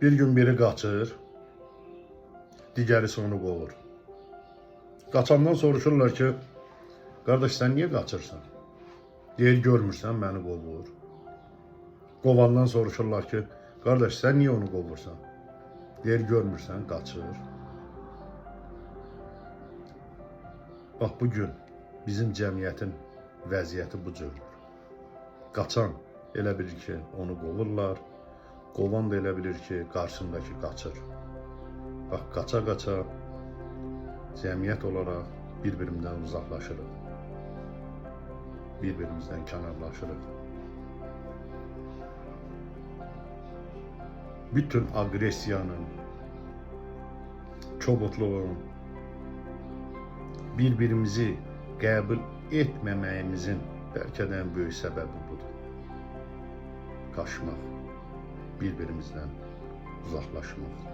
Bir gün biri qaçır, digəri onu qovur. Qaçandan soruşurlar ki, qardaş sən niyə qaçırsan? Deyir, görmürsən məni qovur. Qovandan soruşurlar ki, qardaş sən niyə onu qovursan? Deyir, görmürsən, qaçır. Bax bugün bizim cəmiyyətin vəziyyəti bu cürdür. Qaçan elə bilir ki, onu qovurlar. Qovan da elə bilir ki, qarşısındakı qaçır. Bax, qaça-qaça cəmiyyət olaraq bir-birimizdən uzaqlaşırıq. Bir-birimizdən kənarlaşırıq. Bütün aqressiyanın, kobudluğun, bir-birimizi qəbul etməməyimizin bəlkə də ən böyük səbəbi budur. Qaçmaq, bir-birimizdən uzaqlaşmaq.